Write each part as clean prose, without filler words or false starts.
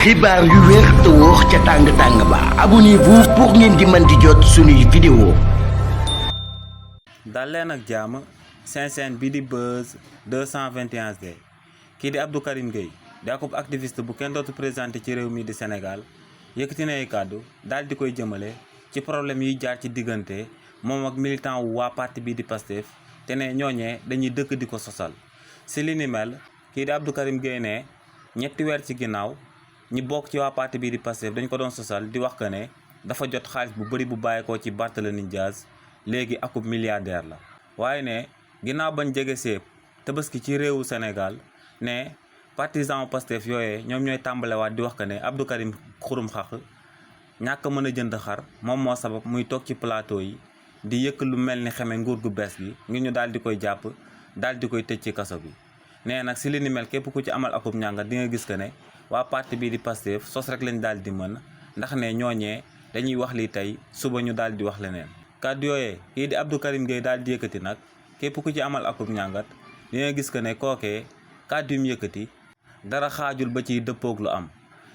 xibaar yu wér te wóor ca tàng ba abonnez-vous pour ngeen di mën di jot suñuy vidéo. dal leen ak jàmm seen bi di Buzz 221D kii di Abdou Karim Gueye di akub activiste bu kenn dootu présenté ci réew mi di Sénégal yëkkati na ay kàddu daal di koy jëmale ci problème yuy jaar ci diggante moom ak militant wu waa parti bi di Pastef te ne ñooñee dañuy dëkk di ko sosal si li ni mel kii di Abdou Karim Gueye ne ñetti weer ci ginnaaw ñi bokk ci waa parti bii di Pastef dañ ko doon sosal di wax que ne dafa jot xaalis bu bëri bu bàyyeekoo ci Barthélémy Dias léegi akub milliardaire la waaye ne ginnaaw bañ jege see tabaski ci réewu Sénégal ne partisan Pastef yooyee ñoom ñooy tàmbalewaat di wax que ne Abdou Karim xurum xaq ñàkk mën a jënd xar moom moo sabab muy toog ci plateau yi di yëkk lu mel ni xeme nguur gu bees gi ngir ñu daal di koy jàpp daal di koy tëj ci kaso bi nee nag si li ni mel képp ku ci amal akub ñàngat di nga gis que ne waa parti bii di Pastef sos rek lañ daal di mën ndax ne ñooñee dañuy wax lii tey suba ñu daal di wax leneen kàddu yooyee kii di Abdou Karim Gueye daal di yëkkati nag képp ku ci amal akub ñàngat di nga gis que ne kookee kàddu yu mu yëkkati dara xaajul ba ciy dëppoog lu am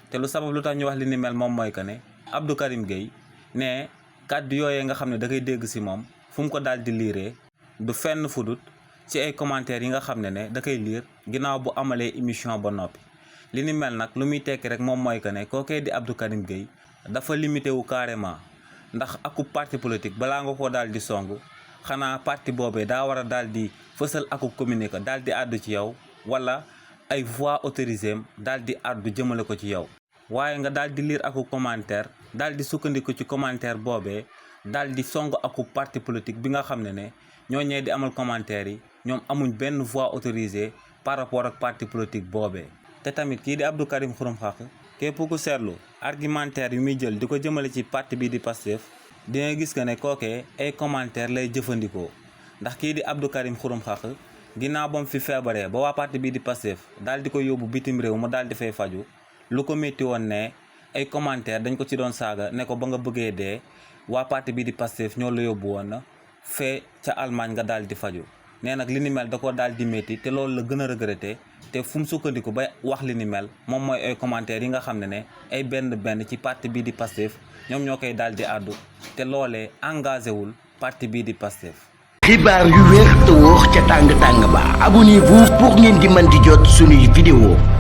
te lu sabab lu tax ñu wax li ni mel moom mooy que ne Abdou Karim Gueye ne kàddu yooyee nga xam ne da koy dégg si moom fu mu ko daal di liiree du fenn fudut ci ay commentaires yi nga xam ne da koy liir ginnaaw bu amalee émission ba noppi li ni mel nag lu muy tekki rek moom mooy que ne kookee di Abdou Karim Gueye dafa limité wu carrément ndax akub parti politique balaa nga ko daal di song xanaa parti boobee daa war a daal di fësal akub communiqué daal di àddu ci yow wala ay voix autorisées daal di àddu jëmale ko ci yow waaye nga daal di lire akub commentaire daal di sukkandiku ci commentaire boobee daal di song akub parti politique bi nga xam ne ñooñee di amal commentaire yi ñoom amuñ benn voix autorisée par rapport ak parti politique boobee. te tamit kii di Abdou Karim xurum xaq képp ku seetlu argumentaire yu muy jël di ko jëmale ci parti bii di Pastef di nga gis que ne kookee ay commentaire lay jëfandikoo ndax kii di Abdou Karim xurum xaq ginnaaw ba mu fi feebaree ba waa parti bii di Pastef daal di ko yóbbu bitim réew mu daal di fay faju lu ko métti woon ne ay commentaire dañ ko ci doon saaga ne ko ba nga bëggee dee waa parti bii di Pastef ñoo la yóbbu woon fee ca Allemagne nga daal di faju nee nag li ni mel da ko daal di métti te loolu la gën a regretté te fu mu sukkandiku ba wax li ni mel moom mooy ay commentaires yi nga xam ne ay benn ci parti bii di Pastef ñoom ñoo koy daal di àddu te loolee engagé wul parti bii di Pastef. xibaar yu wér te wóor ca tàng ba abonnez-vous pour ngeen di mën di jot suñuy vidéo.